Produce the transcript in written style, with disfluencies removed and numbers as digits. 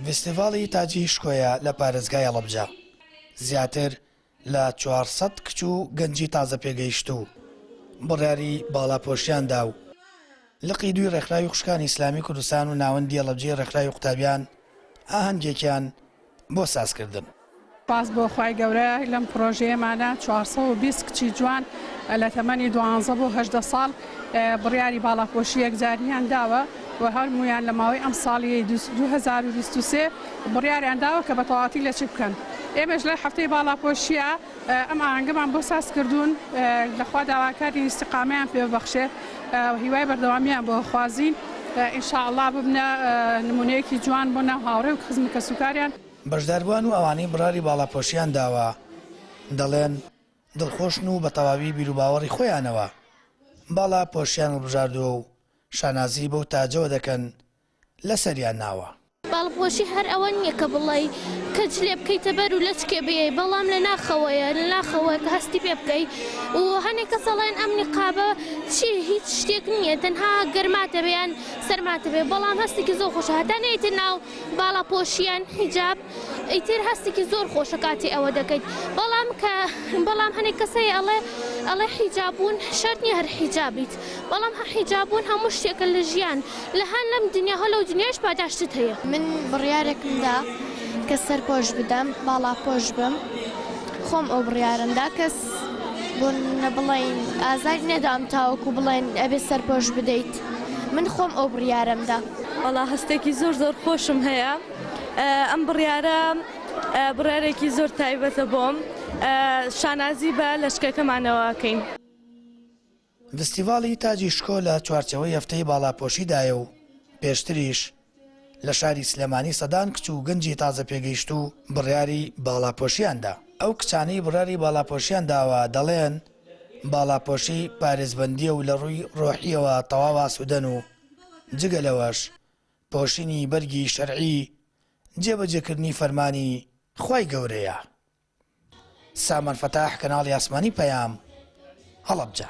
ڤیستیڤاڵی تاجی شکۆیە لە پارێزگای هەڵەبجە زیاتر لە 400 کچ و گەنجی تازە پێگەیشتوو بڕیاری باڵاپۆشیان دا و لقی دووی ڕێکخراوی خوشکانی ئیسلامی کوردستان و ناوەندی هەڵەبجەی ڕێکخراوی قوتابیان ئاهەنگێکیان بۆ سازکردن. سوپاس بۆ خوای گەورە لەم پرۆژەیەمانە 420 کچی جوان لە تەمەنی دوانزە بۆ 18 ساڵ بڕیاری باڵاپۆشی یەکجاریان داوە و هەموویان لە ماوەی ئەم ساڵی 2023 بڕیاریان داوە کە بە تەواوەتی لەچک بکەن. ئێمەش لە هەفتەی باڵاپۆشیە ئەم ئاهەنگەمان بۆ ساز کردوون لە خوا داواکارین ئیستیقامەیان پێ ببەخشێ و هیوای بەردەوامیان بۆ خوازین ان شاء اللە ببنە نمونەیەکی جوان بۆ ناو هاوڕێ و خزم و کەسوکاریان. بەشداربووان و ئەوانەی بڕاری باڵاپۆشیان داوە دەڵێن، دڵخۆشن و بە تەواوی بیروباوەڕی خۆیانەوە باڵا پۆشیان هەڵبژاردووە و شانازی بەو تاجەوە دەکەن لەسەریان ناوە. باڵپۆشی هەر ئەوە نییە کە بڵێی کە جلێ بکەیتە بەر و لەچکێ بێی بەڵام لە ناخەوەیە لە ناخەوە کە هەستی پێ بکەی و هەنێک کەس ئەڵێن ئەم نیقابە چی هیچ شتێک نییە تەنها گەرماتە بێ یان سەرماتە بێ بەڵام هەستێکی زۆر خۆشە هەتا نەیەیتە ناو باڵاپۆشیان حیجاب ئیتر هەستێکی زۆر خۆشە کاتێ ئەوە دەکەیت بەڵام کە بەڵام هەنێک کەس هەیە ئەڵێ ئەڵێ حیجاب بوون شەرت نییە هەر حیجاب بیت بەڵام هە حیجاب بوون هەموو شتێکە لە ژیان لە هەر لەم دنیا هە لەو دنیایش پاداشتت هەیە. من بڕیارێکم دا کە سەرپۆش بدەم باڵاپۆش بم خۆم ئەو بڕیارەم دا کەس بۆ نمونە بڵێین ئازاری نەدام تاوەکو بڵێن ئەبێ سەرپۆش بدەیت من خۆم ئەو بڕیارەم دا. وەڵا هەستێکی زۆر زۆر خۆشم هەیە ئەم بڕیارە بڕیارێکی زۆر تایبەتە بۆم شانازی بە لەشکەکەمانەوە ئەکەین. ڤستیڤاڵی تاجی شکۆ لە چوارچێوەی هەفتەی باڵاپۆشیدایە و پێشتریش لە شاری سلێمانی سەدان کچ و گەنجی تازەپێگەیشتوو بڕیاری باڵاپۆشیان دا. ئەو کچانەی بڕیاری باڵاپۆشیان داوە دەڵێن، باڵاپۆشی پارێزبەندییە و لە ڕووی ڕۆحییەوە تەواو ئاسوودەن و جگە لەوەش پۆشینی بەرگی شەرعی جێبەجێکردنی فەرمانی خوای گەورەیە. سامان فەتاح، کەناڵی ئاسمانی پەیام، هەڵەبجە.